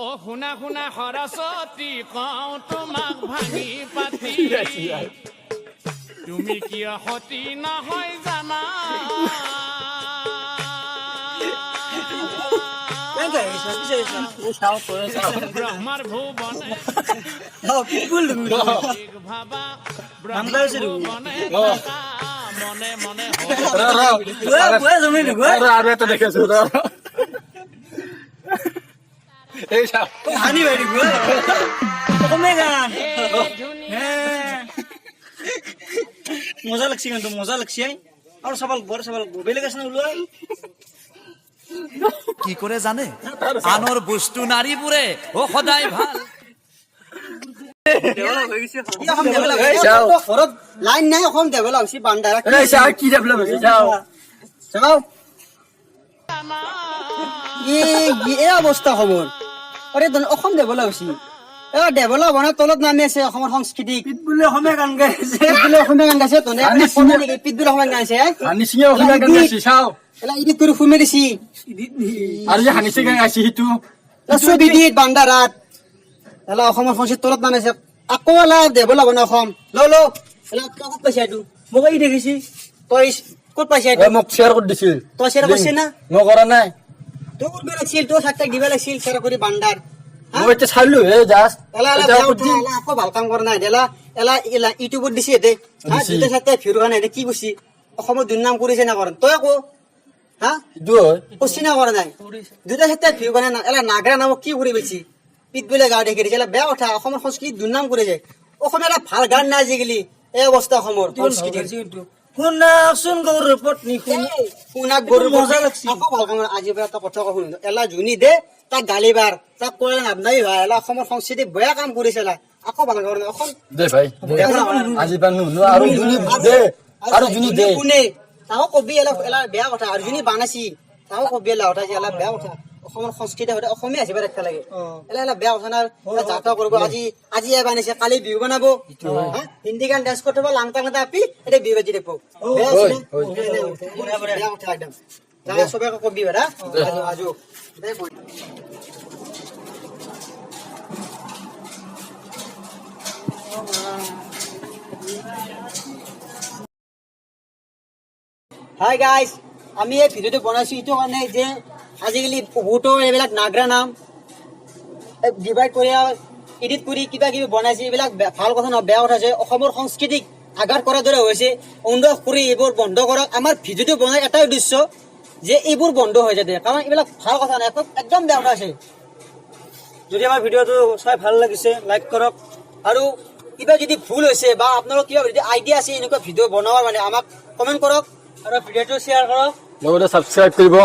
অ শুনা শুনা সৰস্বতী, কওঁ তোমাক ভাঙি পাতি, তুমি কিয় সতী নহয় জানা? ব্ৰহ্মাৰ ভুৱনে ভাবা, ব্ৰহ্মাৰ ভুৱনে থাকা, মনে মনে। আৰু এটা দেখাইছো, এই চাও। হানি ভাই, অসমীয়া গান মজা লাগছে কিন্তু, মজা লাগছে। আৰু চাব লাগব, আৰু চাব লাগব। বেলেগ আছে না ওলোৱাই? কি কৰে জানে? আনৰ বস্তু নাৰীবোৰে অ সদায় ভাল। ঘৰত লাইন নাই, অসম ডেভেলপ হৈছে বান্দাৰা। এই চাও, কি ডেভেলপ হৈছে, চাও। চাও, এই অৱস্থা খবৰ। আৰে অসম ডেভেলপ হৈছে, এ ডেভেলপ হোৱা নাই, তলত নামি আছে অসমৰ সংস্কৃতি। পিটবুলে অসমীয়া গান গাইছে। পিটবুলে অসমীয়া গান গাইছে। তনে নেকি পিটবুলে অসমীয়া গান গাইছে? হানি সিঙে অসমীয়া গান গাইছে, চাও। এলা ইডিট কৰি সুমে দিছি। আৰু যে হানি সিঙে গাইছে সেইটো। চব ইডিট বান্দাৰাত। এলা অসমৰ সংস্কৃতি তলত নামিছে আকৌ। এলা ডেভেলপ হোৱা নাই অসম। ল ল, এলা তই ক'ত পাইছা এইটো? মোক এই দেখিছি। তই ক'ত পাইছা এইটো? মোক শ্বেয়াৰ কৰি দিছিল। তই শ্বেয়াৰ কৰিছে না? মই কৰা নাই। তই কৰিব লাগিছিল, তই চাকটাক দিব লাগিছিল শ্বেয়াৰ কৰি, বান্দাৰ। মই এতিয়া চালো হে জাষ্ট। এলা এলা বেয়া কথা, এলা আকৌ ভাল কাম কৰা নাই। এলা এলা এলা ইউটিউবত দিছি এতে দুটা চাৰিটা ভিউৰ কাৰণে এতে কি কৈছি? অসমত দুৰ্নাম কৰিছে না কৰে? তই আকৌ হা কৈছি না কৰা নাই? দুটা চাৰিটা ভিউ কাৰণে এলা নাগৰা নামক কি কৰি পেলছি? পিত বোলে গাঁও দেখি দিছে। এলা বেয়া কথা, অসমৰ সংস্কৃতি দুৰ্নাম কৰিছে। অসমীয়া এটা ভাল গান নাই আজিকালি। এই অৱস্থা অসমৰ সংস্কৃতিৰ। শুনাচোন গৌৰ পত্নী, শুনাক গৰু মজা লাগছি। আকৌ ভাল কাম। আজিৰ পৰা এটা কথা কওঁ, শুন। এলা যোনি দে, তাক গালি বাৰ, তাক কোৱা লাভ নাই ভাই। এলা অসমৰ সংস্কৃতি বেয়া কাম কৰিছে। এলা আকৌ ভাল কাম কৰা নাই। অসম দে ভাই, আজি পৰা নুশুনো। আৰু যোনি দে, আৰু যোনি দে কোনে তাকো কবি, এলা এলা বেয়া কথা। আৰু যোনি বানাইছি তাকো কবি, এলা কথা, এলা বেয়া কথা। অসমৰ সংস্কৃতি সদায় অসমীয়া হিচাপে ৰাখিব লাগে। এলা এলা বেয়া কথা না। যাত্ৰা কৰিব, আজি আজি এ বানাইছে, কালি বিহু বনাব। হা, হিন্দী গান ডান্স কৰি থব, লাংটা লাংটা আপি এতিয়া বিহু বাজি থাকিব। বেয়া আছে না? বেয়া কথা একদম। সবাই কবি বেটা আজো। হাই গাইজ, আমি এই ভিডিঅ'টো বনাইছো এইটো কাৰণে যে আজিকালি বহুতো এইবিলাক নাগৰা নাম ডিভাইড কৰি এডিট কৰি কিবা কিবি বনাইছে। এইবিলাক ভাল কথা নহয়, বেয়া কথা হৈছে। অসমৰ সংস্কৃতিক আঘাত কৰাৰ দৰে হৈছে। অনুগ্ৰহ কৰি এইবোৰ বন্ধ কৰক। আমাৰ ভিডিঅ'টো বনাৰ এটাই উদ্দেশ্য যে এইবোৰ বন্ধ হৈ যাতে, কাৰণ এইবিলাক ভাল কথা নহয়, একদম বেয়া কথা আছে। যদি আমাৰ ভিডিঅ'টো চাই ভাল লাগিছে, লাইক কৰক। আৰু কিবা যদি ভুল হৈছে বা আপোনালোকৰ কিবা যদি আইডিয়া আছে এনেকুৱা ভিডিঅ' বনোৱাৰ, মানে আমাক কমেণ্ট কৰক। আৰু ভিডিঅ'টো শ্বেয়াৰ কৰক। লগতে ছাবস্ক্ৰাইব কৰিব।